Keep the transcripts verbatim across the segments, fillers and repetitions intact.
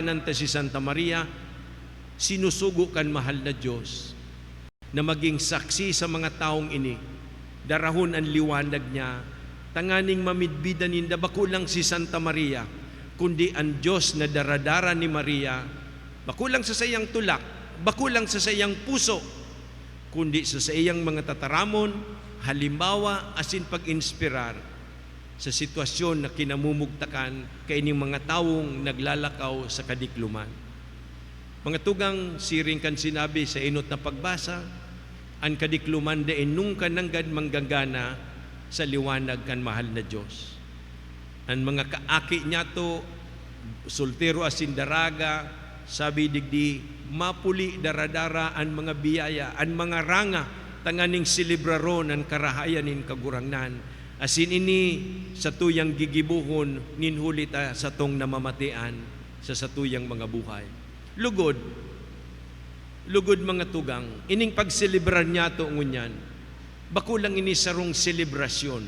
Kaibanan ta si Santa Maria, sinusugo kan mahal na Dios na magin saksi sa mga tawong ini, darahon an liwanag niya, tanganing mamidbidan ninda bako lang si Santa Maria, kundi an Dios na daradara ni Maria, bako lang sa saiyang tulak, bako lang sa saiyang puso, kundi sa saiyang mga tataramon, halimbawa, asin pag-inspirar sa sitwasyon na kinamumugtakan kaining mga tawong naglalakaw sa kadikloman. Mga tugang, siring kan sinabi sa enot na pagbasa, an kadikloman dai nungka nanggad manggagana sa liwanag kan mahal na Dios. An mga kaaki niyato, soltero asin daraga, sabi digdi, mapuli daradara an mga biyaya, an mga ranga, tanganing selebraron an karahayan nin Kagurangnan. Asin ini satuyang gigibohon nin huli ta satong namamatean sa satuyang mga buhay. Lugod, lugod, mga tugang, ining pagselebrar niyato ngunyan, bako lang ini sarong selebrasyon,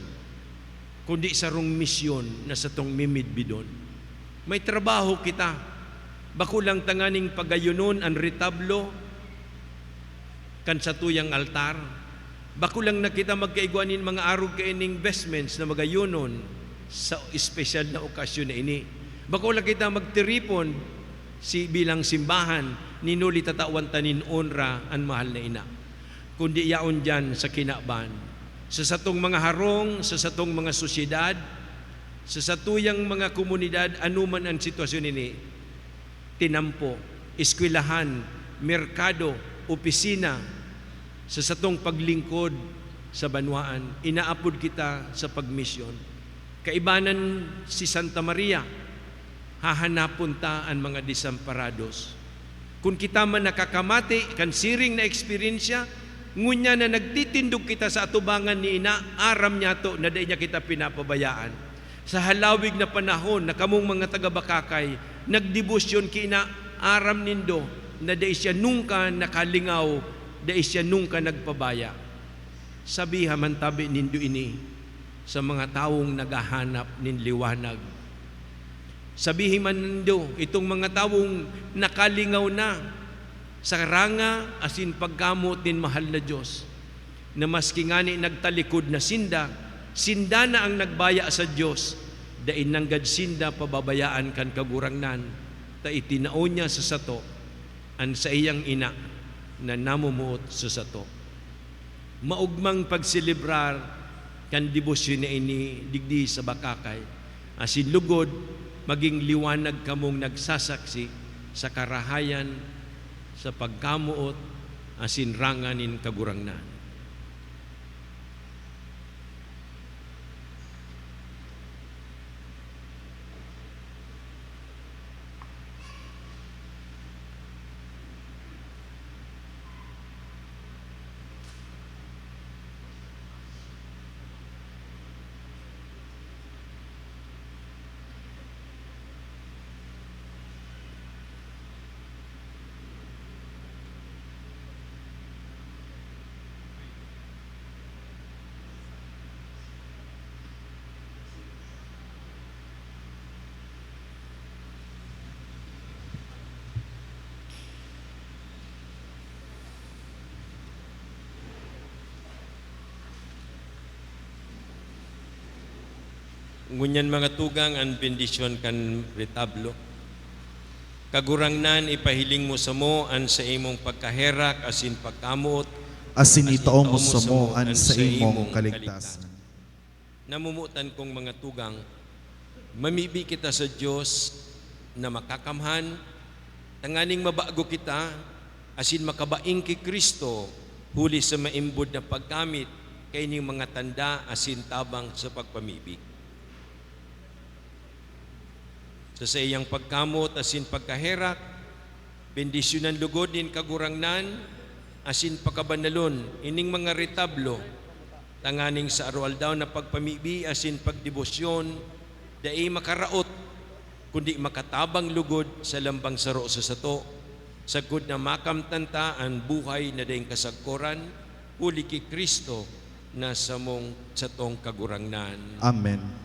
kundi sarong misyon na satong mimidbidon. May trabaho kita, bako lang tanganing pagayonon an retablo kan satuyang altar. Bako lang na kita magkaigwa nin mga arog kaining vestments na magayonon sa espesyal na okasyon na ini. Bako lang kita magtiripon si, bilang simbahan, nin huli ta tawan ta nin onra an mahal na ina. Kundi yaon diyan sa kinaban, sa satong mga harong, sa satong mga sosyedad, sa satuyang mga komunidad, anoman an sitwasyon ini, tinampo, eskwelahan, merkado, opisina, sa satong paglingkod sa banwaan, inaapod kita sa pagmisyon. Kaibanan si Santa Maria, hahanapon ta an mga desamparados. Kun kita man nakakamati kan siring na eksperyensya, ngunyan na nagtitindog kita sa atubangan ni Ina, aram niyato na dai niya kita pinapabayaan. Sa halawig na panahon na kamong mga taga-Bacacay nagdebosyon ki Ina, aram nindo na dai siya nungka nakalingaw, dai siya nungka nagpabaya. Sabiha man tabi nindo ini sa mga tawong naghahanap nin liwanag. Sabihi man nindo, itong mga tawong nakalingaw na sa ranga asin pagkamoot nin mahal na Dios, na maski ngani nagtalikod na sinda, sinda na an nagbaya sa Dios, dai nanggad sinda pababayaan kan Kagurangnan, ta itinao niya sa sato an saiyang Ina na namumuot sa sato. Maogmang pagselebrar kan debosyon na ini digdi sa Bacacay, asin lugod, magin liwanag kamong nagsasaksi sa karahayan, sa pagkamoot, asin ranga nin Kagurangnan. Ngunyan, mga tugang, an bendisyon kan retablo. Kagurangnan, ipahiling mo samo an saimong pagkaherak asin pagkamoot, asin itao mo samo an saimong kaligtasan. Namomotan kong mga tugang, mamibi kita sa Dios na Makakamhan, tanganing mabago kita asin makabaing ki Cristo, huli sa maimbod na paggamit kaining mga tanda asin tabang sa pagpamibi. Sa saiyang pagkamoot asin pagkaherak, bendisyonan lugod nin Kagurangnan asin pakabanalon ining mga retablo, tanganing sa aroaldaw na pagpamibi asin pagdebosyon, dai makaraot, kundi makatabang lugod sa lambang saro sa sato, sagkod na makamtan ta an buhay na daing kasagkoran, huli ki Cristo na samong satong Kagurangnan. Amen.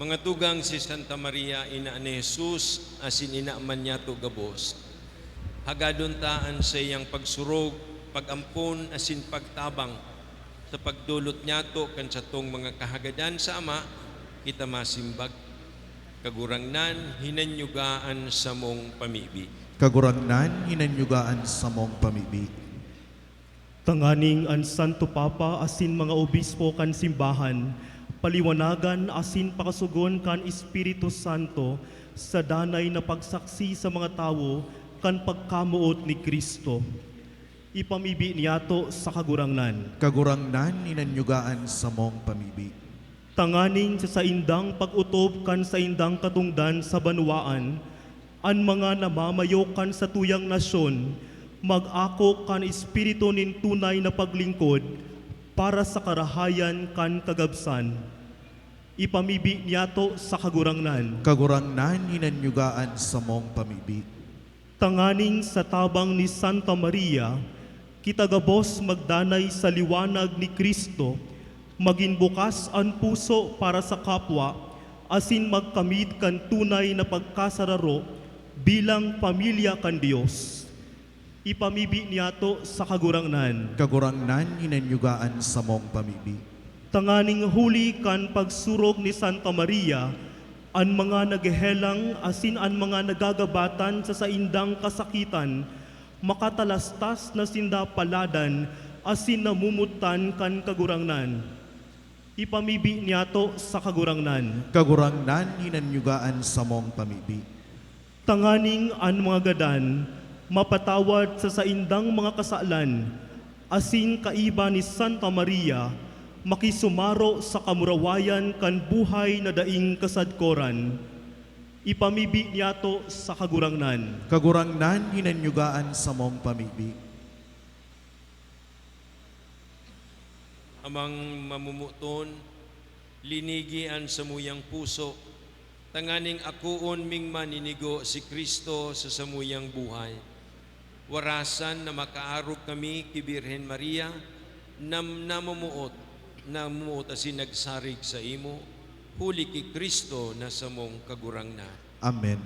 Mga tugang, si Santa Maria, ina ni Jesus, asin ina man niyato gabos. Hagadon ta an saiyang pagsurog, pag-ampon, asin pagtabang. Sa pagdolot niyato kan satong mga kahagadan sa Ama, kita masimbag, "Kagurangnan, hinanyuga an samong pamibi." Kagurangnan, hinanyuga an samong pamibi. Tanganing an Santo Papa asin mga obispo kan simbahan, paliwanagan asin pakasogon kan Espiritu Santo sa danay na pagsaksi sa mga tawo kan pagkamoot ni Cristo. Ipamibi niyato sa Kagurangnan. Kagurangnan, hinanyuga an samong pamibi. Tanganing sa saindang pag-otob kan saindang katongdan sa banwaan, an mga namamayo kan satuyang nasyon mag-ako kan espiritu nin tunay na paglingkod para sa karahayan kan kagabsan. Ipamibi niyato sa Kagurangnan. Kagurangnan, hinanyuga an samong pamibi. Tanganing sa tabang ni Santa Maria, kita gabos magdanay sa liwanag ni Cristo, magin bukas an puso para sa kapwa, asin magkamit kan tunay na pagkasararo bilang pamilya kan Dios. Ipamibi niyato sa Kagurangnan. Kagurangnan, hinanyuga an samong pamibi. Tanganing huli kan pagsurog ni Santa Maria, an mga naghehelang asin an mga nagagabatan sa saindang kasakitan, makatalastas na sinda paladan asin namumutan kan Kagurangnan. Ipamibi niyato sa Kagurangnan. Kagurangnan, hinanyuga an samong pamibi. Tanganing an mga gadan mapatawad sa saindang mga kasalan, asin kaiba ni Santa Maria, makisumaro sa kamurawayan kan buhay na daing kasadkoran. Ipamibi niyato sa Kagurangnan. Kagurangnan, hinanyuga an samong pamibi. Amang mamomoton, linigi an samuyang puso, tanganing akoon ming maninigo si Cristo sa samuyang buhay. Warasan na makaarog kami ki Birhen Maria, na namomoot, namomoot asin nagsarig saimo, huli ki Cristo na samong Kagurangnan. Amen.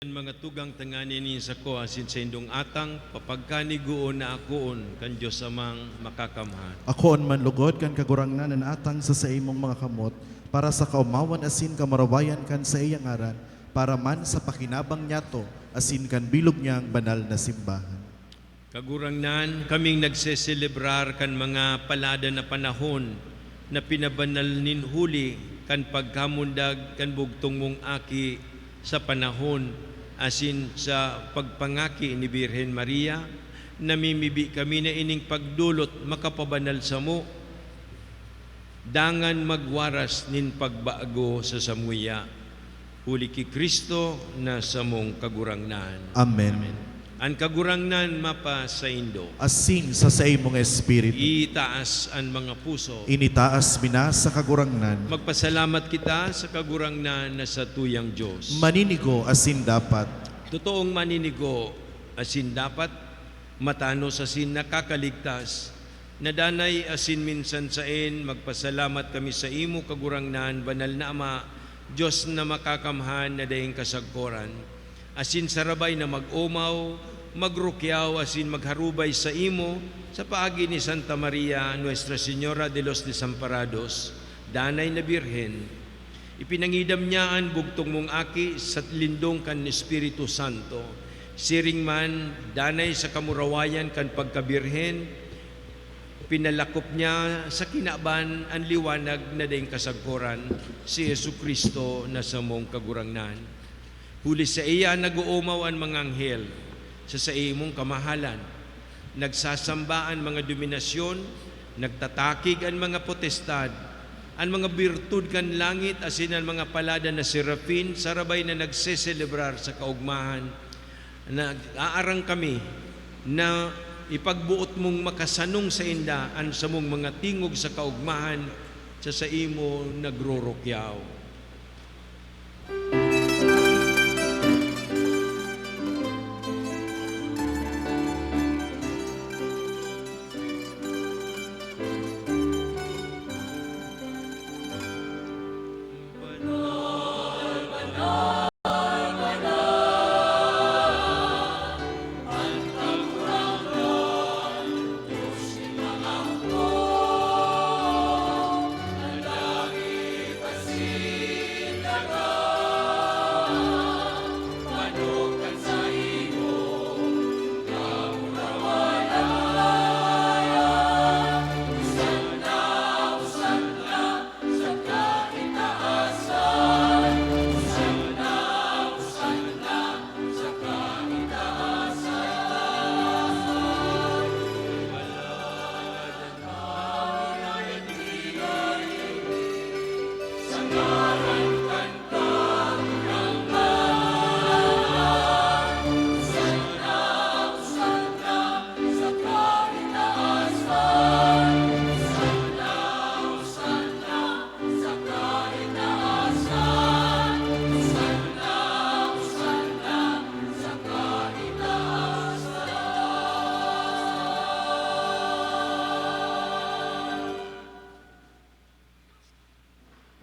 An mga tugang tanganing nin sako asin saindong atang, papagkanigoon na akoon kan Dios Amang Makakamhan. Akoon man lugod kan Kagurangnan an atang sa saimong mga kamot, para sa kaomawan asin kamurawayan kan saiyang ngaran, para man sa pakinabang niyato asin kan bilog niyang banal na simbahan. Kagurangnan, kaming nagseselebrar kan mga palada na panahon na pinabanal nin huli kan pagkamundag kan bugtong mong Aki sa panahon asin sa pagpangaki ni Birhen Maria, namimibi kami na ining pagdolot makapabanal samo dangan magwaras nin pagbago sa samuya, huli ki Cristo na samong Kagurangnan. Amen. An Kagurangnan mapasaindo. Asin sa saimong espiritu. Itaas an mga puso. Initaas mi na sa Kagurangnan. Magpasalamat kita sa Kagurangnan na satuyang Dios. Maninigo asin dapat. Totoong maninigo asin dapat, matanos asin nakakaligtas, na danay asin minsan saen, magpasalamat kami saimo, Kagurangnan, Banal na Ama, Dios na Makakamhan na daing kasagkoran, asin sarabay na mag-omaw, magrukyaw, asin magharubay saimo sa paagi ni Santa Maria, Nuestra Señora de los Desamparados, danay na Birhen. Ipinangidam niya an bugtong mong Aki sa lindong kan Espiritu Santo. Siring man, danay sa kamurawayan kan pagkabirhen, pinalakop niya sa kinaban an liwanag na daing kasagkoran, si Jesu-Cristo na samong Kagurangnan. Huli saiya nag-oomaw an mga anghel sa saimong kamahalan. Nagsasamba an mga dominasyon, nagtatakig an mga potestad, an mga birtud kan langit asin an mga palada na serafin sarabay na nagseselebrar sa kaogmahan. Nag-aarang kami na ipagboot mong makasanong sainda an samong mga tingog sa kaogmahan sa saimo nagrorokyaw.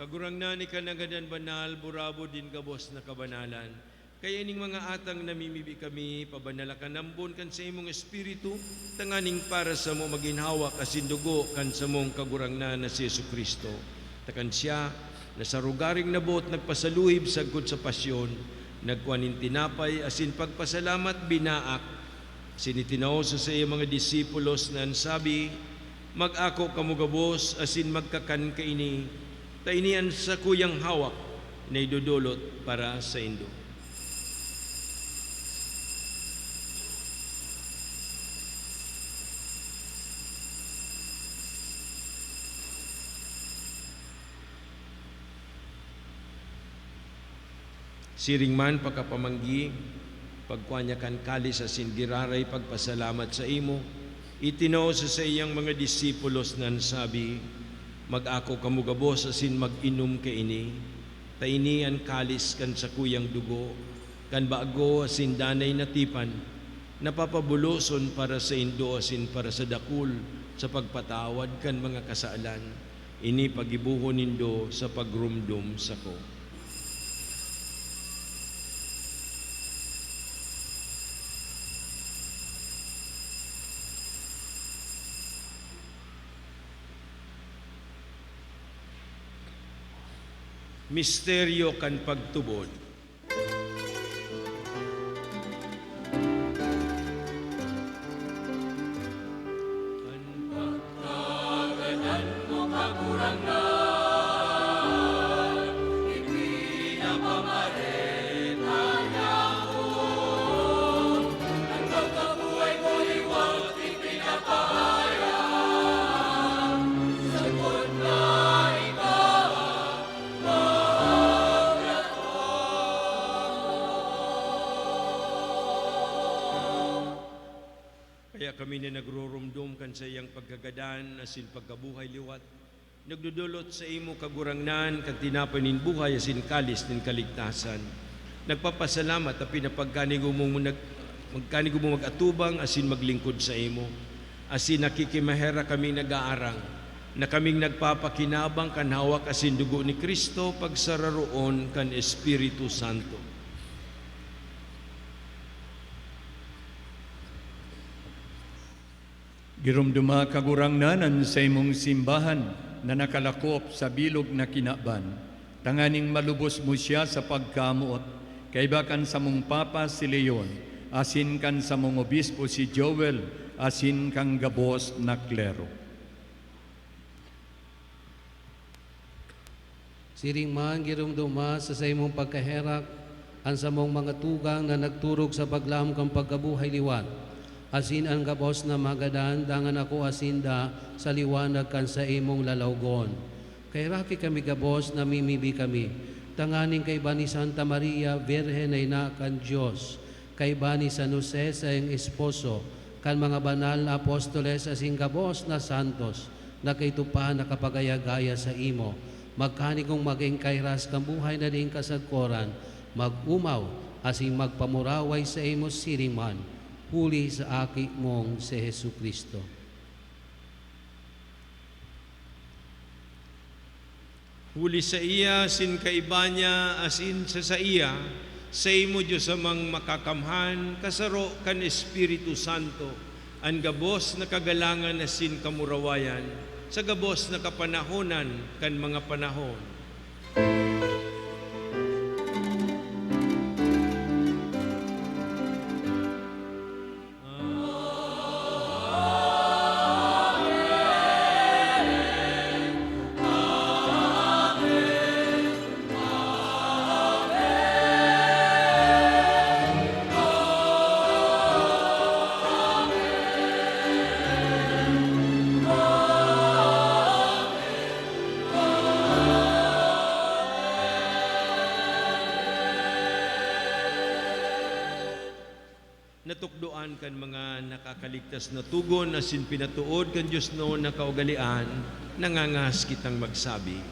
Kagurangnan, ika na gadan banal, burabod din gabos na kabanalan. Kaya ining mga atang namimibi kami, pabanala kan ambon kan saimong Espiritu, tanganing para samo magin hawak asin dugo kan samong Kagurangnan na si Jesu-Cristo. Ta kan siya, na sa rogaring naboot nagpasaluhib sagkod sa pasyon, nagkua nin tinapay asin pagpasalamat, binaak, asin itinao sa saiyang mga disipulos na an sabi, "Mag-ako kamo gabos asin magkakan kaini, ta ini an sakuyang hawak na idodolot para saindo." Siring man pakapamanggi, pagkua niya kan kalis asin giraray pagpasalamat saimo, itinao sa saiyang mga disipulos na an sabi, "Mag-ako kamo gabos asin mag-inom kaini, ta ini an kalis kan sakuyang dugo, kan bago asin danay na tipan, na papabuloson para saindo asin para sa dakul sa pagpatawad kan mga kasalan. Ini pagibohon nindo sa pagromdom sako." Misteryo kan pagtubod. An pagkagadan mo, Kagurangnan, ipinapamareta niya ako. An pagkabuhay ko liwat ipinapahayag, sagkod na ikaw Kaya kami na nagroromdom kan saiyang pagkagadan asin pagkabuhay liwat, nagdodolot saimo, Kagurangnan, kan tinapay nin buhay asin kalis nin kaligtasan. Nagpapasalamat ta pinapagkanigomong nag-, magkanigomong mag-atubang asin maglingkod saimo. Asin nakikimaherak kaming nag-aarang na kaming nagpapakinabang kan hawak asin dugo ni Cristo pagsararoon kan Espiritu Santo. Giromdoma, Kagurangnan, an saimong simbahan na nakalakop sa bilog na kinaban, tanganing malubos mo siya sa pagkamoot, kaiba kan samong Papa si Leon, asin kan samong Obispo si Joel, asin kan gabos na klero. Siring man, giromdoma sa saimong pagkaherak an samong mga tugang na nagturog sa paglaom kan pagkabuhay liwat, asin an gabos na mga gadan dangan akoa sinda sa liwanag kan saimong lalawgon. Kaheraki kami gabos, namimibi kami, tanganing kaiba ni Santa Maria, Birhen na ina kan Dios, kaiba ni San Jose, saiyang esposo, kan mga banal na apostoles asin gabos na santos na kaidto pa nakapagaya-gaya saimo, magkanigong magin kairas kan buhay na daing kasagkoran, mag-omaw asin magpamuraway saimo siring man, huli sa Aki mong si Jesu-Cristo. Huli saiya, asin kaiba niya, asin sa saiya, saimo, Dios Amang Makakamhan, kasaro kan Espiritu Santo, an gabos na kagalangan asin kamurawayan, sa gabos na kapanahonan kan mga panahon. Natukdoan kan mga nakakaligtas na togon asin pinatood kan diosnon na kaugalean, nangangahas kitang magsabi.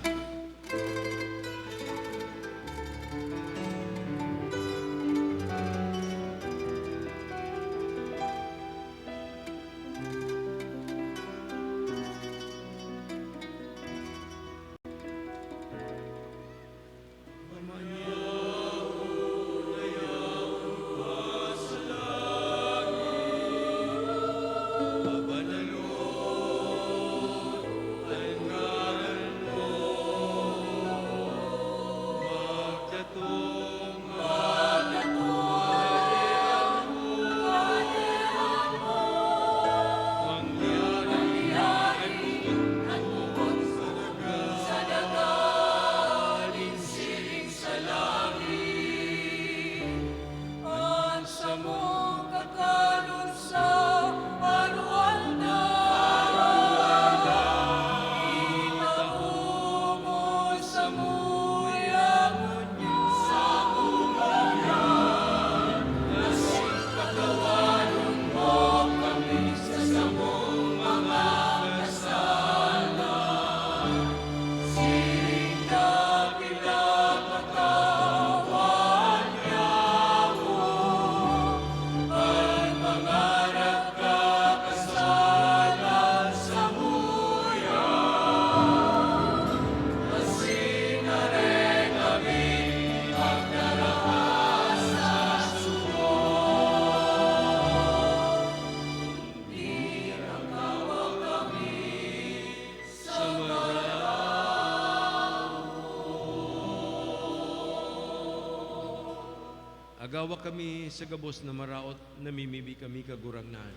Gawa kami sa gabos na maraot, namimibi kami, Kagurangnan.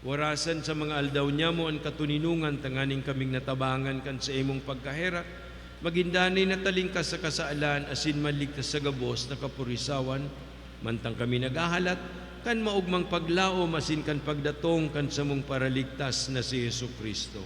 Warasan sa mga aldaw niamo an katoninongan tanganing kaming natabangan kan saimong pagkaherak, magin danay na talingkas sa kasalan asin maligtas sa gabos na kapurisawan, mantang kami naghahalat kan maogmang paglaom asin kan pagdatong kan samong Paraligtas na si Jesu-Cristo.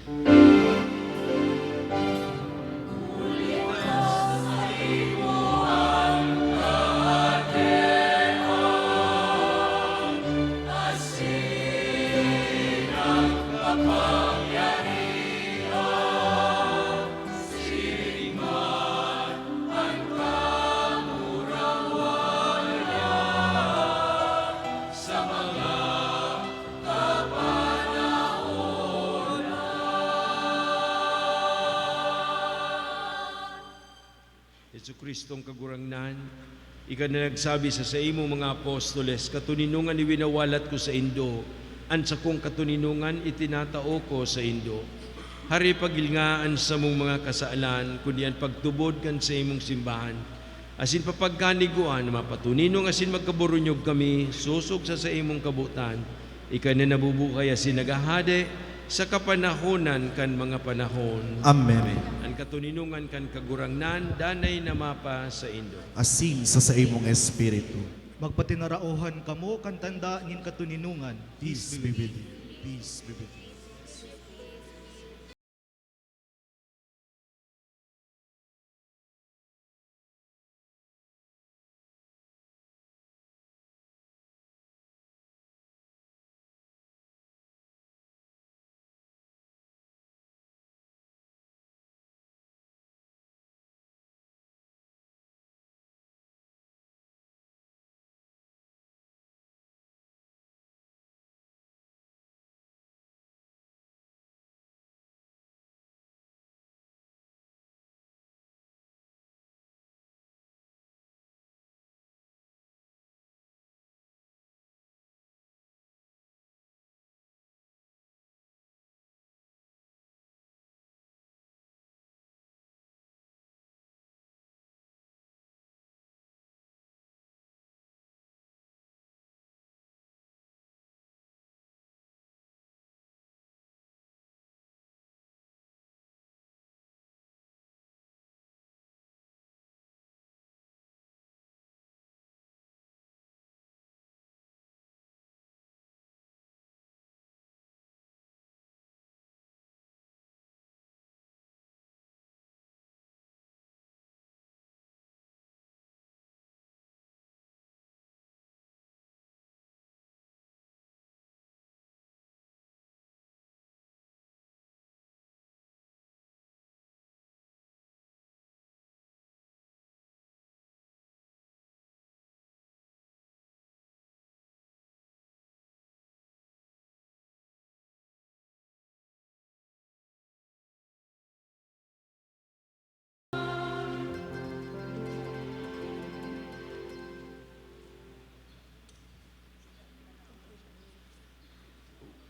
Jesu-Cristong Kagurangnan, ika na nagsabi sa saimong mga apostoles, "Katoninongan iwinawalat ko saindo, an sakong katoninongan itinatao ko saindo." Hari, pagilnga an samong mga kasalan, kundi an pagtubod kan saimong simbahan, asin papagkanigwan na mapatoninong asin magkaburunyog kami sosog sa saimong kabotan. Ika na nabubuhay asin naghahade sa kapanahonan kan mga panahon. Amen. An katoninongan kan Kagurangnan danay na mapasaindo. Asin sa saimong espiritu. Magpatinaraohan kamo kan tanda nin katoninongan. Peace be with you. Peace be with you.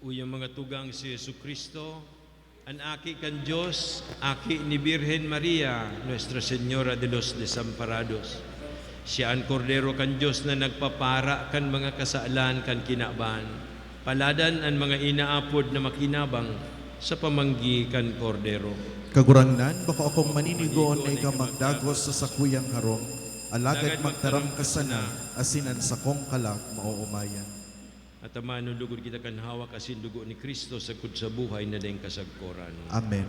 Uyang mga tugang, si Jesu-Cristo, an Aki kan Dios, Aki ni Birhen Maria, Nuestra Señora de los Desamparados. Siya an Kordero kan Dios na nagpapara kan mga kasalan kan kinaban. Paladan an mga inaapod na makinabang sa pamanggi kan Kordero. Kagurangnan, bako akong maninigoon na ika magdagos sa sakuyang harong, alagad magtaram ka sana, asin an sakong kalag maoomayan. At tamanon lugod kita kan hawak asin dugo ni Cristo sagkod sa buhay na daing kasagkoran. Amen.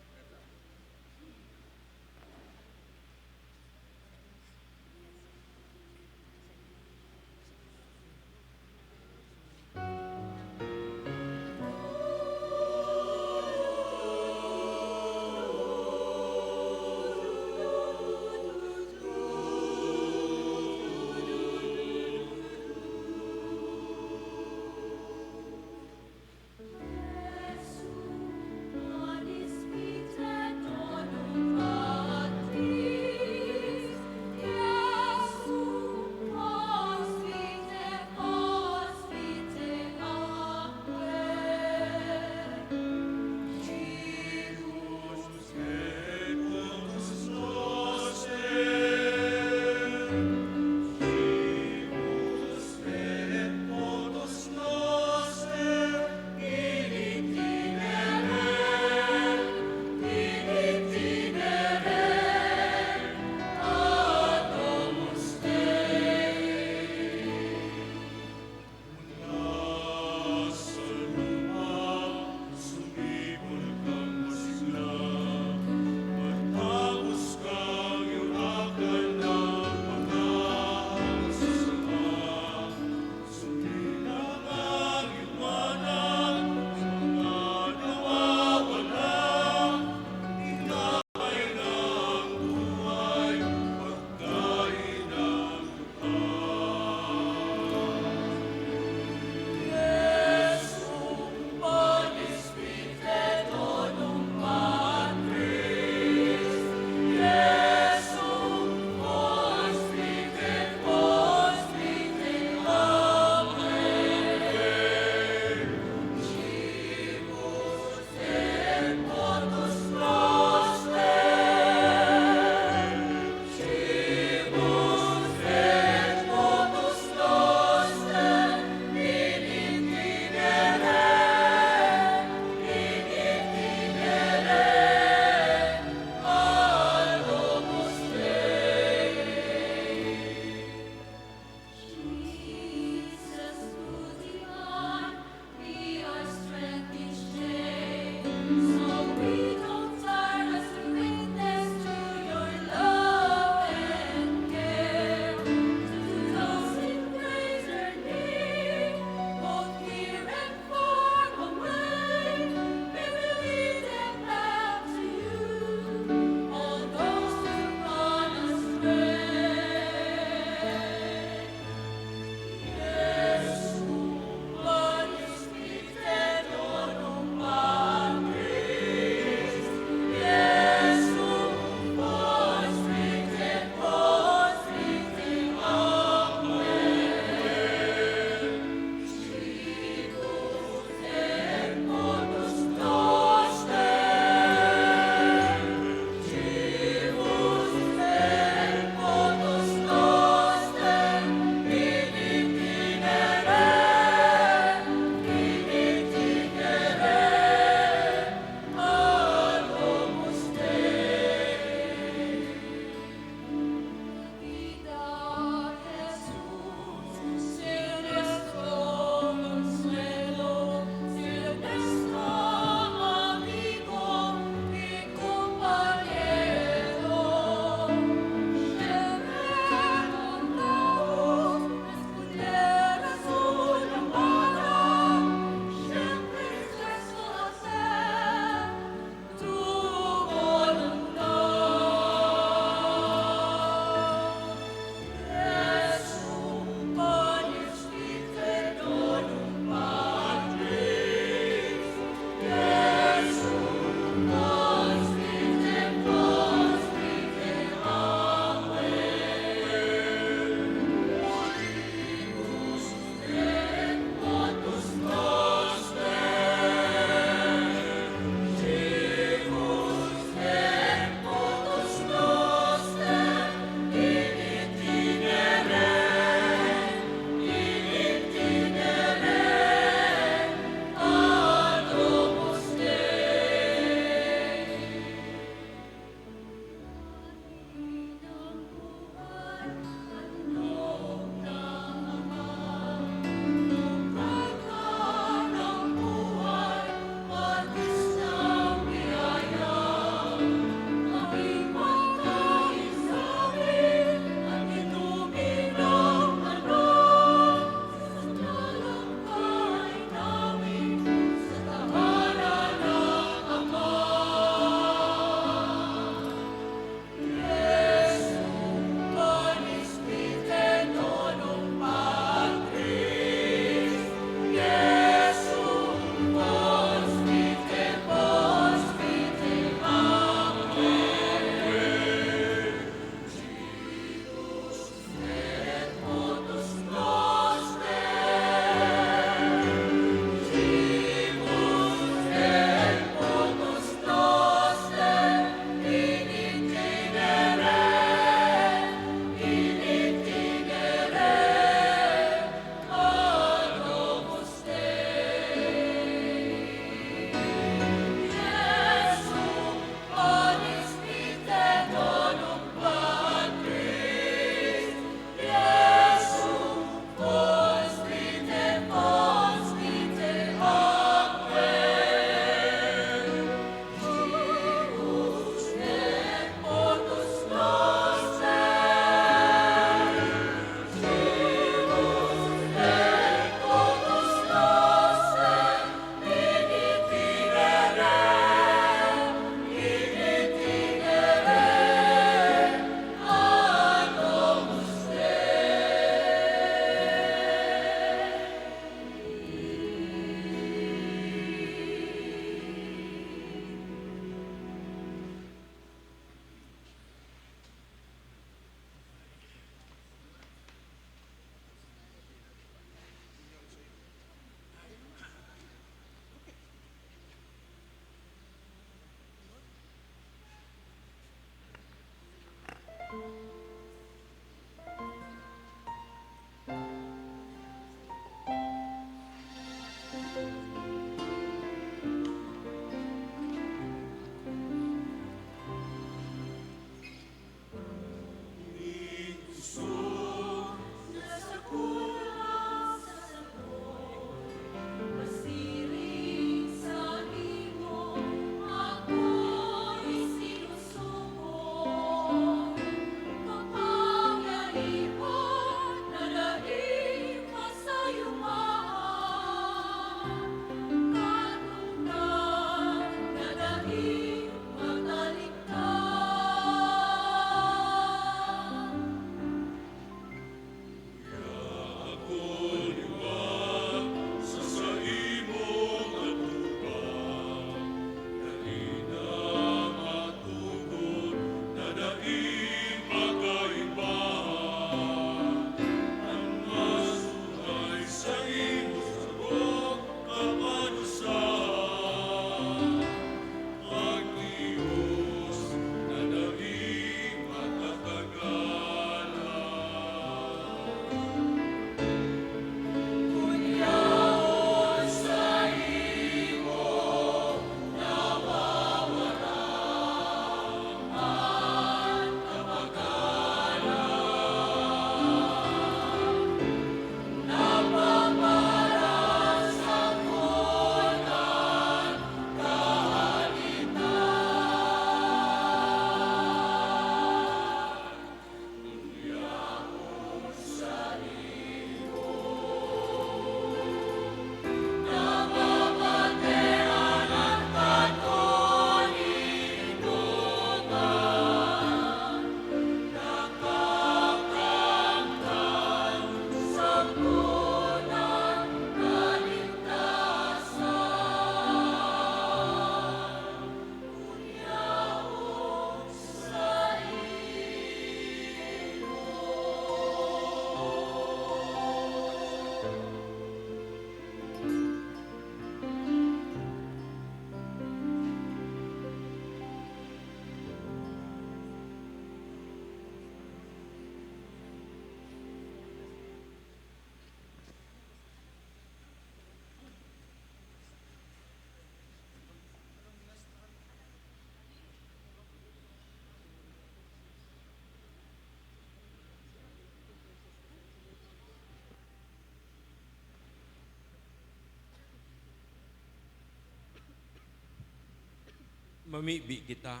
Mamibi kita.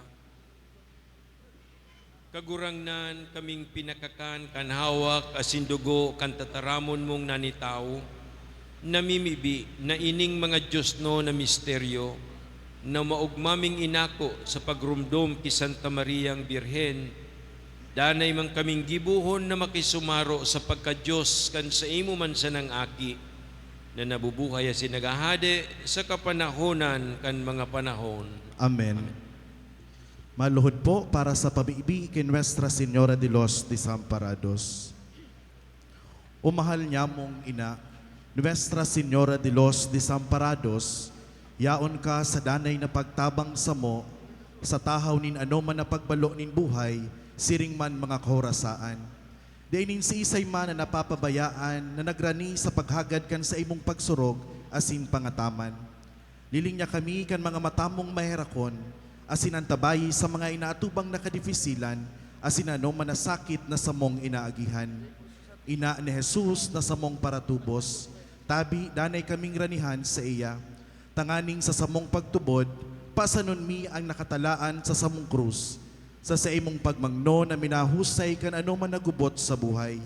Kagurangnan, kaming pinakakan kan hawak asin dugo kan tataramon mong nanitawo, namimibi na ining mga diosnon na misteryo na maogma ming inako sa pagromdom ki Santa Mariang Birhen, danay man kaming gibohon na makisumaro sa pagka-Dios kan saimo man sanang Aki, na nabubuhay asin naghahade sa kapanahonan kan mga panahon. Amen. Maluhod po para sa pamibi ki Nuestra Señora de los Desamparados. O mahal nyamong Ina, Nuestra Señora de los Desamparados, yaon ka sa danay na pagtabang samo sa tahaw nin anoman na pagbalo nin buhay, siring man mga kahorasaan. Dai nin siisay man na napapabayaan na nagrani sa paghagad kan saimong pagsurog asin pangataman. Liling niya kami kan mga mata mong maherakon, asin antabayi sa mga inaatubang na kadifisilan, asin anoman na sakit na samong inaagihan. Ina ni Jesus na samong paratubos, tabi danay kaming ranihan saiya, tanganing sa samong pagtubod, pasanon mi an nakatalaan sa samong krus, sa saimong pagmangno na minahusay kan anoman na gubot sa buhay.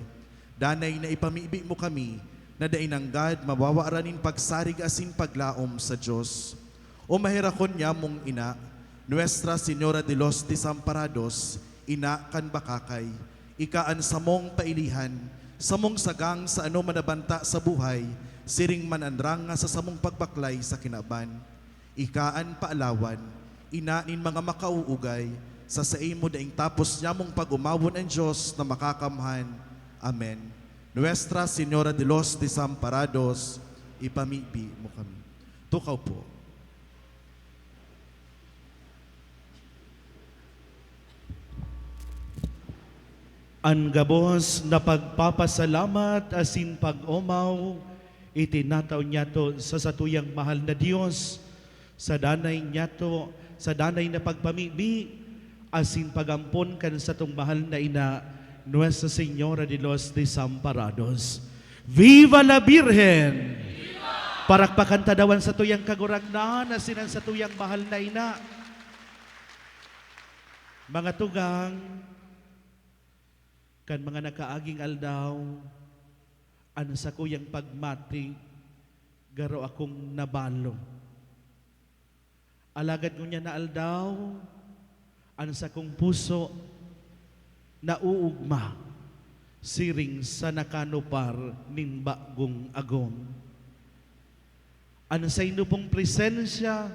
Danay na ipamibi mo kami na dai nanggad mawawaran nin pagsarig asin paglaom sa Dios. O maherakon nyamong Ina, Nuestra Señora de los Desamparados, Ina kan Bakakay, ika an samong pailihan, samong sagang sa anoman na banta sa buhay, siring man an ranga sa samong pagbaklay sa kinaban. Ika an paalawan, Ina nin mga makauugay, sa saimo daing tapos nyamong pag-omawon an Dios na Makakamhan. Amen. Nuestra Señora de los Desamparados, ipamibi mo kami. Tukaw po. An gabos na pagpapasalamat asin pag-omaw itinatao niyato sa satuyang mahal na Dios, sa danay niyato, sa danay na pagpamibi asin pag-ampon kan satong mahal na Ina, Nuestra Señora de los Desamparados. Viva la Virgen! Parakpakan ta daw an satuyang Kagurangnan asin an satuyang mahal na Ina. Mga tugang, kan mga nakaaging aldaw, an sakuyang pagmati garo akong nabalo. Alagad ngunyan na aldaw, an sakong puso nauugma siring sa nakanupar nin bagong agom. An saindo pong presensya,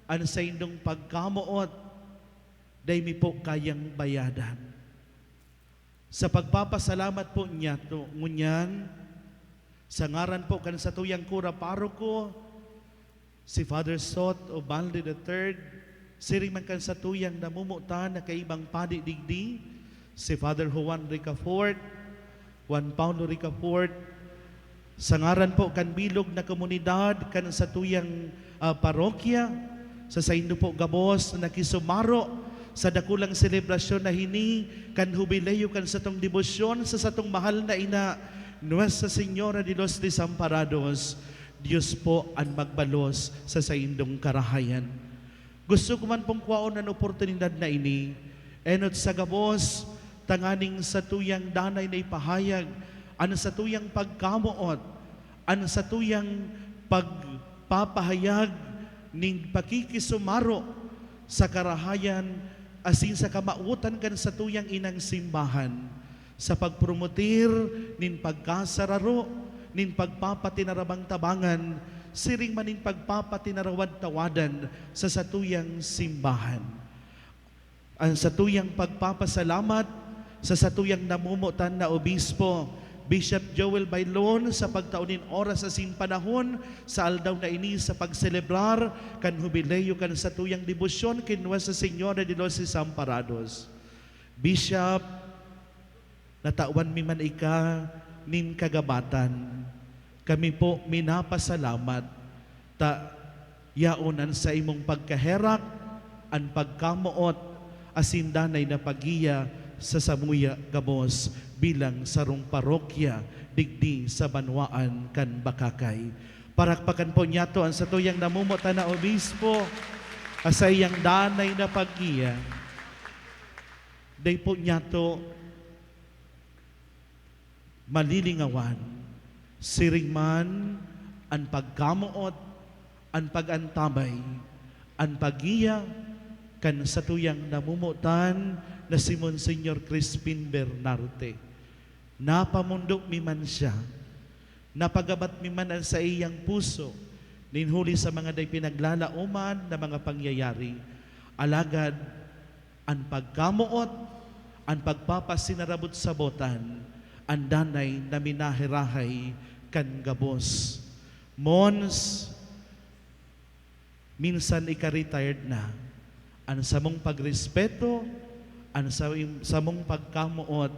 an saindong pagkamoot, dai mi po kayang bayadan. Sa pagpapasalamat po niyato ngunyan, sa ngaran po kan satuyang kura paroko, si Father Sot Ubalde the third, siring man kan satuyang namomotan na kaibang padi digdi, si Father Juan Ricafort, Juan Paulo Ricafort, sa ngaran po kan bilog na komunidad kan satuyang, ah, parokya, sa saindo po gabos na nakisumaro sa dakulang selebrasyon na hini kan hubileyo kan satong debosyon sa satong mahal na Ina, Nuestra Señora de los Desamparados, Dios po an magbalos sa saindong karahayan. Gusto ko man pong kwaon an oportunidad na ini, enot sa gabos, tanganing satuyang danay na ipahayag an satuyang pagkamoot, an satuyang pagpapahayag nin pakikisumaro sa karahayan asin sa kamawotan kan satuyang inang simbahan, sa pagpromotir nin pagkasararo, nin pagpapatinarabang-tabangan, siring man nin pagpapatinarawad-tawadan sa satuyang simbahan. An satuyang pagpapasalamat sa satuyang namomotan na obispo, Bishop Joel Bailon, sa pagtao nin oras asin panahon sa aldaw na ini sa pagselebrar kan hubileyo kan satuyang debosyon ki Nuestra Señora de los Desamparados. Bishop, natawan mi man ika nin kagabatan. Kami po minapasalamat ta yaon an saimong pagkaherak, an pagkamoot, asin danay na paggiya sa samuya gabos bilang sarong parokya digdi sa banwaan kan Bacacay. Parakpakan po niyato an satuyang namomotan na obispo. Sa iyang danay na paggiya, dai po niyato malilingawan, siring man an pagkamoot, an pag-antabay, an paggiya kan satuyang namomotan na si Monsignor Crispin Bernarte. Napamondo mi man siya, napagabat mi man an saiyang puso nin huli sa mga dai pinaglalaoman na mga pangyayari. Alagad an pagkamoot, an pagpapasinarabot-sabotan, an danay na minaherahay kan gabos. Mons, minsan ika-retired na. An samong pagrespeto, an sa-, samong pagkamoot,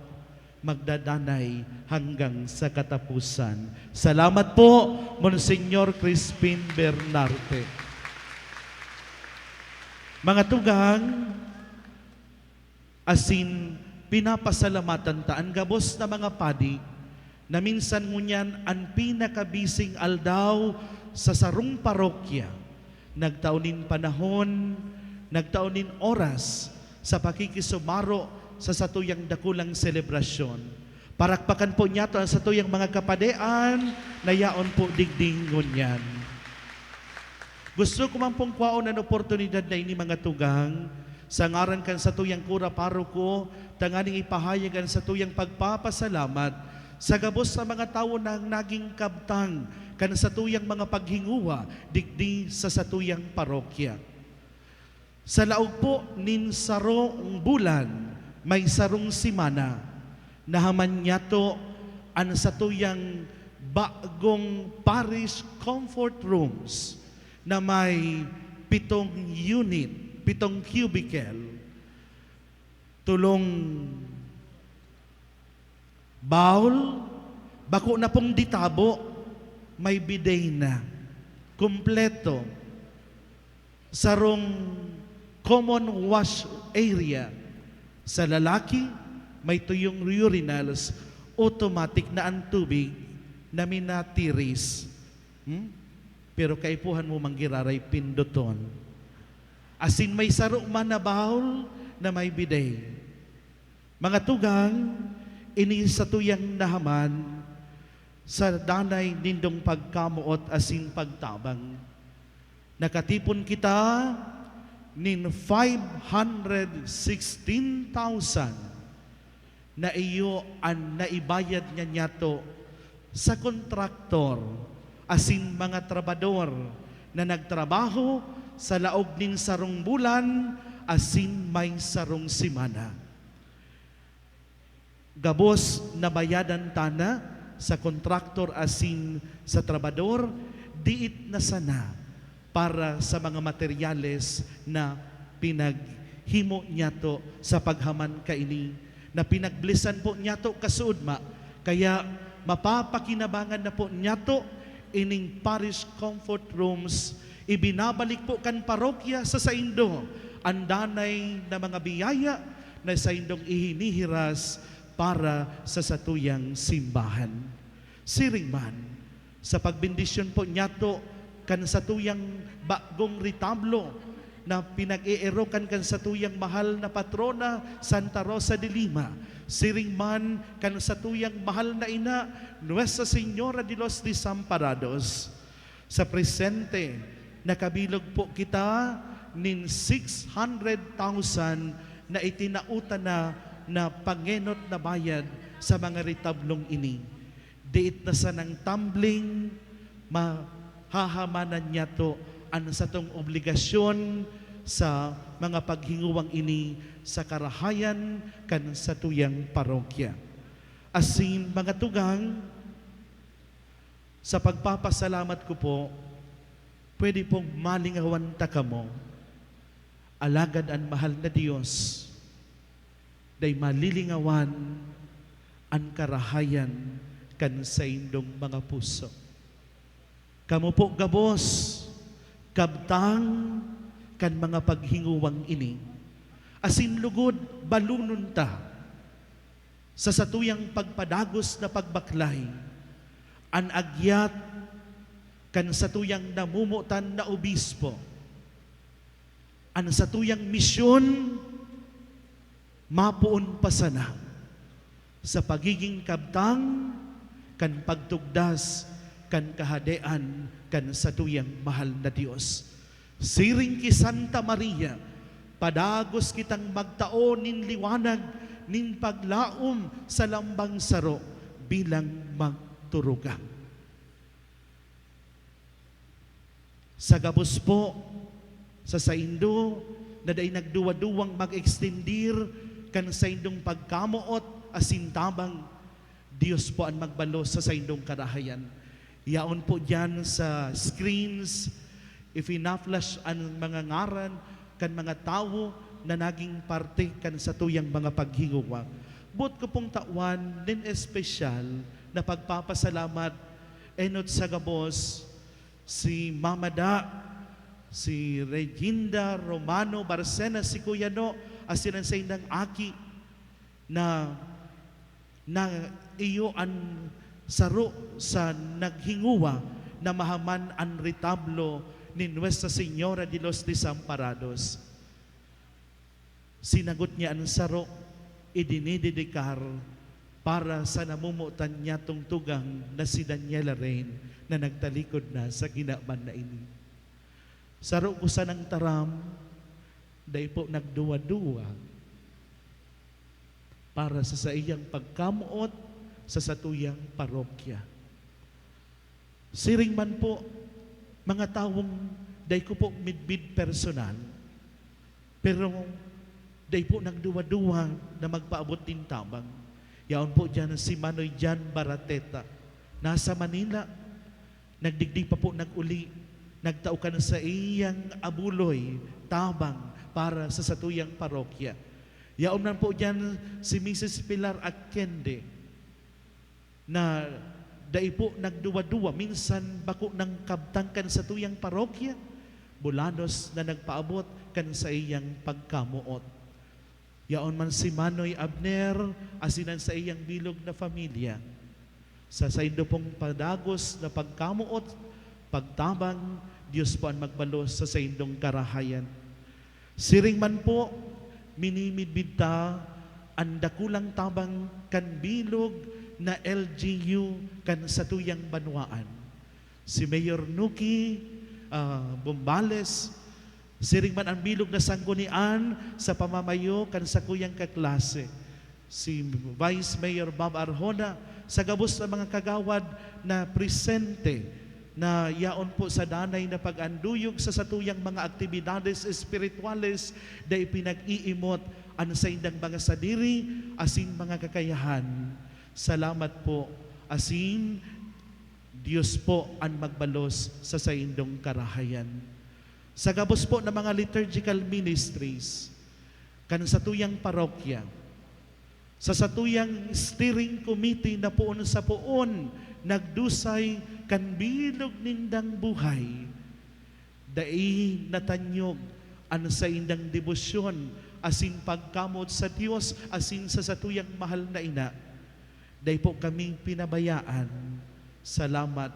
magdadanay hanggang sa katapusan. Salamat po, Monsignor Crispin Bernarte. Mga tugang, asin pinapasalamatan ta an gabos na mga padi na minsan ngunyan an pinakabising aldaw sa sarong parokya, nagtao nin panahon, nagtao nin oras sa pakikisumaro sa satuyang dakulang selebrasyon. Parakpakan po niyato an satuyang mga kapadian na yaon po digdi ngunyan. Gusto ko man pong kwaon an oportunidad na ini, mga tugang, sa ngaran kan satuyang kura paroko, tanganing ipahayag an satuyang pagpapasalamat sa gabos na mga tawo na naging kabtang kan satuyang mga paghinguwa digdi sa satuyang parokya. Sa laog po nin sarong bulan, may sarong semana, nahaman niyato an satuyang bagong parish comfort rooms na may pitong unit, pitong cubicle, tolong bowl, bako na pong ditabo, may bidet na, kompleto. Sarong common wash area. Sa lalaki, may tuyong urinals, automatic na an tubig na minatiris. Hmm? Pero kaipuhan mo manggiraray pindoton. Asin may saro man na bowl na may bidet. Mga tugang, ini satuyang nahaman sa danay nindong pagkamoot asin pagtabang. Nakatipon kita nin five hundred sixteen thousand na iyo an naibayad niya niyato sa kontraktor asin mga trabador na nagtrabaho sa laog nin sarong bulan asin may sarong semana. Gabos nabayadan ta na sa kontraktor asin sa trabador, diit na sana para sa mga materyales na pinaghimo niyato sa paghaman kaini, na pinagblisan po niyato kasuodma. Kaya mapapakinabangan na po niyato ining parish comfort rooms, ibinabalik po kan parokya sa saindo an danay na mga biyaya na saindong ihinihiras para sa satuyang simbahan. Siring man, sa pagbendisyon po niyato kan satuyang bagong retablo na pinag-eerokan kan satuyang mahal na patrona, Santa Rosa de Lima, siring man kan satuyang mahal na ina, Nuestra Señora de los Desamparados. Sa presente, nakabilog po kita nin six hundred thousand na itinao ta na, na pangenot na bayad sa mga retablong ini. Diit na sanang tumbling, mahahamanan niyato an satong obligasyon sa mga paghinguwang ini sa karahayan kan satuyang parokya. Asin, mga tugang, sa pagpapasalamat ko po, pwede pong malingawan ta kamo. Alagad an mahal na Dios, dai malilingawan an karahayan kan saindong mga puso. Kamo po gabos, kabtang kan mga paghinguwang ini. Asin lugod, balonon ta sa satuyang pagpadagos na pagbaklay an agyat kan satuyang namomotan na obispo, An satuyang misyon mapoon pa sana sa pagiging kabtang kan pagtugdas kan Kahadean kan satuyang mahal na Dios. Siring ki Santa Maria, padagos kitang magtao nin liwanag nin paglaom sa lambang saro bilang magturugang. Sa gabos po, sa saindo na dai nagduwa-duwang mag-extendir kan saindong pagkamoot asin tabang, Dios po an magbalos sa saindong karahayan. Yaon po diyan sa screens, ipina-flash an mga ngaran kan mga tawo na naging parte kan satuyang mga paghingowa. Boot ko pong tawan nin espesyal na pagpapasalamat enot sa gabos, si Mama Da, si Reginda Romano Barcena, si Kuya No, asin an saindang aki na, na iyo an saro sa naghingowa na mahaman an retablo ni Nuestra Señora de los Desamparados. Sinagot niya an saro, idinidedikar para sa namomotan niyatong tugang na si Daniela Rain na nagtalikod na sa kinaban na ini. Saro ko sanang taram, dai po nagduwa-duwa para sa saiyang pagkamoot sa satuyang parokya. Siring man po, mga tawong dai ko po midbid personal, pero dai po nagduwa-duwa na magpaabot nin tabang. Yaon po diyan si Manoy Jan Barateta, nasa Manila. Nagdigdi pa po nag-uli, nagtao kan saiyang abuloy, tabang para sa satuyang parokya. Yaon man po diyan si Misis Pilar Akende, na dai po nagduwa-duwa, minsan bako nang kabtang kan satuyang parokya, bulanos na nagpaabot kan saiyang pagkamoot. Yaon man si Manoy Abner asin an saiyang bilog na pamilya. Sa saindo pong padagos na pagkamoot, pagtabang, Dios po an magbalos sa saindong karahayan. Siring man po, minimidbid ta an dakulang tabang kan bilog na L G U kan satuyang banwaan. Si Mayor Nuki, ah, Bombales, siring man an bilog na sanggunian sa pamamayo kan sakuyang kaklase, si Vice Mayor Bob Arjona, sa gabos na mga kagawad na presente na yaon po sa danay na pag-anduyog sa satuyang mga aktibidades espirituales na ipinag-iimot an saindang mga sadiri asin mga kakayahan. Salamat po, asin Dios po an magbalos sa saindong karahayan. Sa gabos po na mga liturgical ministries, kan satuyang parokya, sa satuyang steering committee na poon sa poon nagdusay kan bilog nindang buhay, dai natanyog an saindang debosyon asin pagkamoot sa Dios asin sa satuyang mahal na ina. Dai po kami pinabayaan. Salamat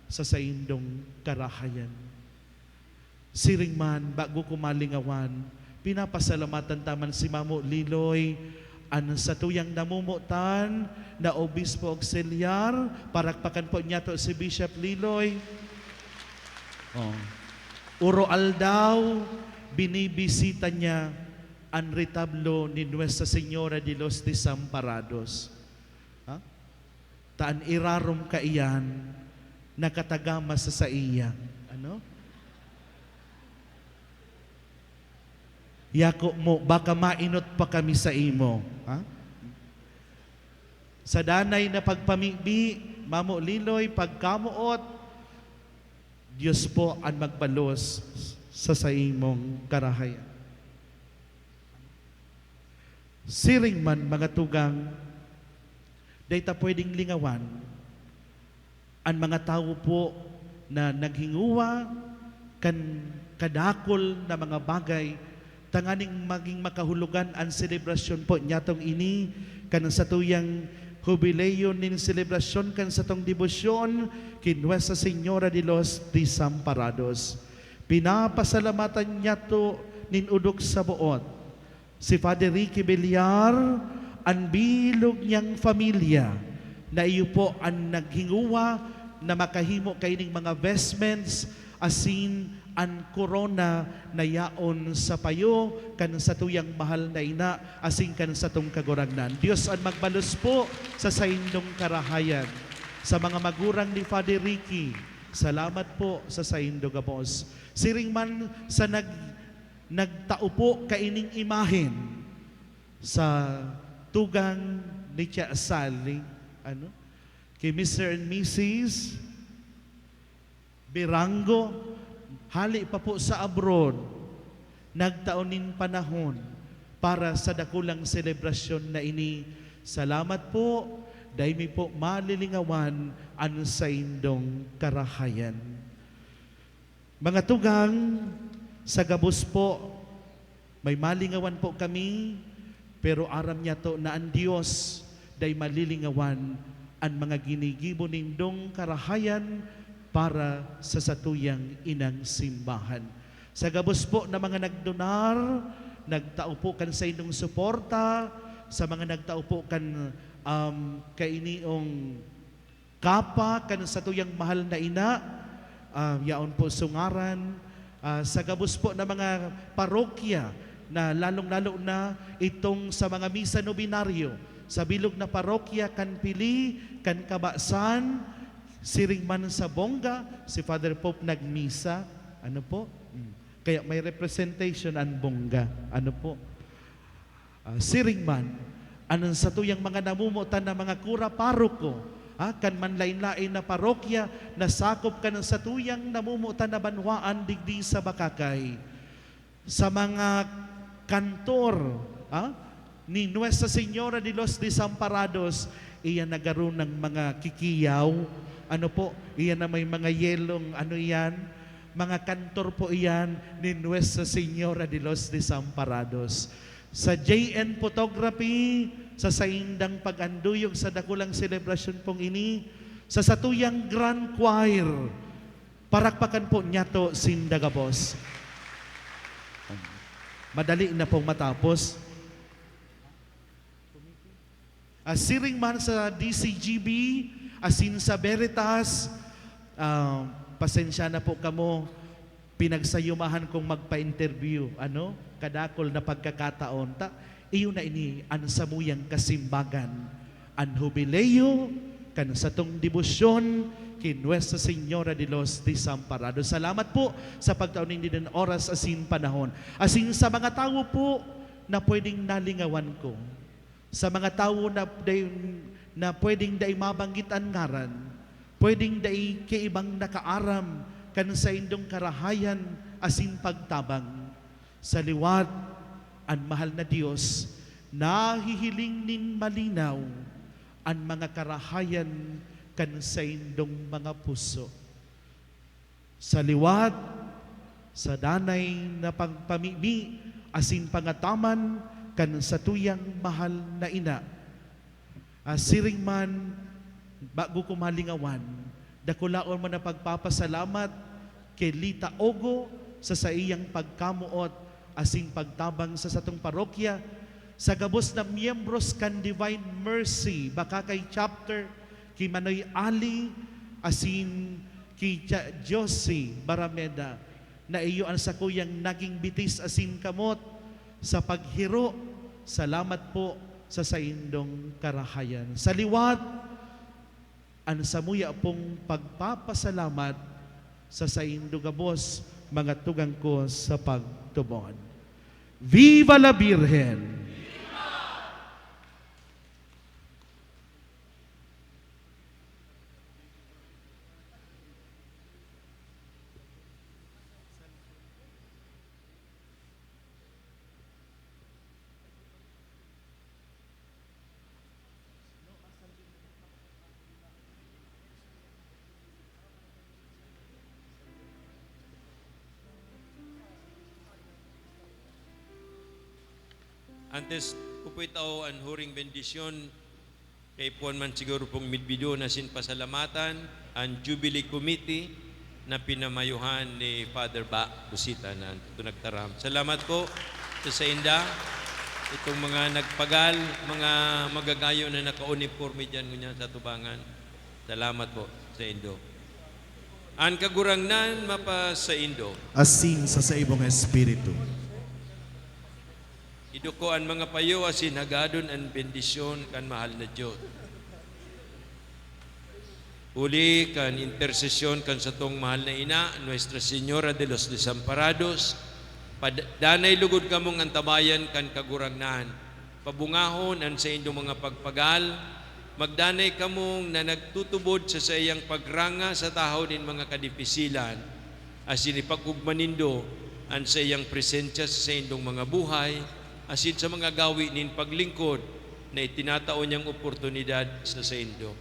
sa saindong karahayan. Siring man, bago ko malingawan, pinapasalamatan ta man si Mamo Liloy, an satuyang namomotan na Obispo Auxiliar. Parakpakan po niyato si Bishop Liloy. Oh. Uro-aldaw, binibisita niya an retablo ni Nuestra Señora de los Desamparados. Ha? Ta an irarom kaiyan nakatagama sa saiya. Ano? Yako mo, baka mainot pa kami sa imo. Ha? Sa danay na pagpamibi, Mamo Liloy, pagkamoot, Dios po an magbalos sa saimong karahayan. Siring man, mga tugang, dai ta pwedeng lingawan an mga tawo po na naghingowa kan kadakul na mga bagay tanganing magin makahulogan an selebrasyon po nyatong ini kan satuyang hubileo nin selebrasyon kan satong debosyon ki Nuestra Señora de los Desamparados. Pinapasalamatan niyato nin odok sa boot. Si Father Ricky Villar, an bilog niyang pamilya, na iyo po an naghinguwa na makahimo kaining mga vestments asin an korona na yaon sa payo kan satuyang mahal na ina asin kan satong Kagurangnan. Dios an magbalos po sa saindong karahayan. Sa mga magurang ni Father Ricky, salamat po sa saindo gabos. Siring man sa nag-, nagtao po kaining imahen sa tugang ni Tia Sally, ano? Kay Mister and Missus Birango, hali pa po sa abroad, nagtao nin panahon para sa dakulang selebrasyon na ini. Salamat po, dai mi po malilingawan an saindong karahayan. Mga tugang, sa gabos po, may malingawan po kami, pero aram niyato na an Dios dai malilingawan an mga ginigibo nindong karahayan para sa satuyang inang simbahan. Sa gabos po na mga nagdonar, nagtao po kan saindong suporta, sa mga nagtao po kan, um, kainiong kapa kan satuyang mahal na ina, ah, yaon po sungaran, ah, sa gabos po na mga parokya na lalong-lalo na itong sa mga misa nobenaryo sa bilog na parokya kan Pili, kan Kabasan, siring man sa Bongga, si Father Pope nagmisa. Ano po? Mm. Kaya may representation an Bongga. Ano po? Ah, siring man, an satuyang mga namomotan na mga kura paroko, ah, kan manlaen-laen na parokya na sakop kan satuyang namomotan na banwaan digdi sa Bacacay. Sa mga kantor, ah, ni Nuestra Señora de los Desamparados, iyan na garo nang mga kikiyaw, ano po, iyan na may mga yelong, ano iyan, mga kantor po iyan ni Nuestra Señora de los Desamparados. Sa J N Photography, sa saindang pag-anduyog sa dakulang selebrasyon pong ini, sa satuyang Grand Choir, parakpakan po niyato sinda gabos. Madali na pong matapos. Ah, siring man sa D C G B, asin sa Veritas, ah, pasensya na po kamo, pinagsayumahan kong magpa-interview, ano, kadakul na pagkakataon. Ta, iyo na ini an samuyang kasimbagan, an hubileo kan satong debosyon ki Nuestra Señora de los Desamparados. Salamat po sa pagtao nindo nin oras asin panahon. Asin sa mga tawo po na pwedeng nalingawan ko, sa mga tawo na dai, na pwedeng dai mabanggit an ngaran, pwedeng dai kaibang nakaaram kan saindong karahayan asin pagtabang. Sa liwat, an mahal na Dios nahihiling nin malinaw an mga karahayan kan saindong mga puso. Sa liwat, sa danay na pagpamibi asin pangataman kan satuyang mahal na ina. Ah, siring man, bago ko malingawan, dakulaon man na pagpapasalamat ki Lita Ogo sa saiyang pagkamoot asin pagtabang sa satong parokya, sa gabos na miyembros kan Divine Mercy Bacacay Chapter, ki Manoy Ali, asin ki Tia Josie Barameda, na iyo an sakuyang naging bitis asin kamot sa paghiro. Salamat po sa saindong karahayan. Sa liwat, an samuya pong pagpapasalamat sa saindo gabos, mga tugang ko sa pagtubod. Viva la Virgen! Antes ko po itao an huring bendisyon, kaipuhan man siguro pong midbidoon asin pasalamatan an Jubilee Committee, na pinamayuhan ni Father Ba Busita na ito nagtaram. Salamat po sa sainda, itong mga nagpagal, mga magagayon na nakauniporme diyan ngunyan sa atubangan. Salamat po sa indo. An Kagurangnan mapasaindo. Asin sa saimong espiritu. Iduko an mga payo asin hagadon an bendisyon kan mahal na Dios. Huli kan intersesyon kan satong mahal na ina, Nuestra Señora de los Desamparados, pad-, danay lugod kamong antabayan kan Kagurangnan. Pabungahon an saindong mga pagpagal, magdanay kamong na nagtutubod sa saiyang pagranga sa tahaw nin mga kadipisilan, asin ipag-ogma nindo an saiyang presensya sa saindong mga buhay, asin sa mga gawi nin paglingkod na itinatao niyang oportunidad sa saindo.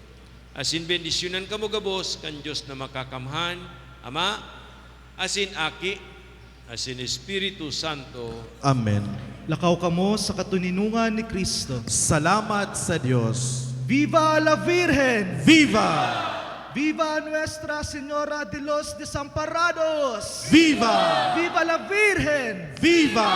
Asin bendisyonan kamo gabos kan Dios na Makakamhan, Ama, asin Aki, asin Espiritu Santo. Amen. Lakaw kamo sa katoninongan ni Cristo. Salamat sa Dios. Viva la Virgen! Viva! Viva Nuestra Señora de los Desamparados! Viva! Viva la Virgen! Viva!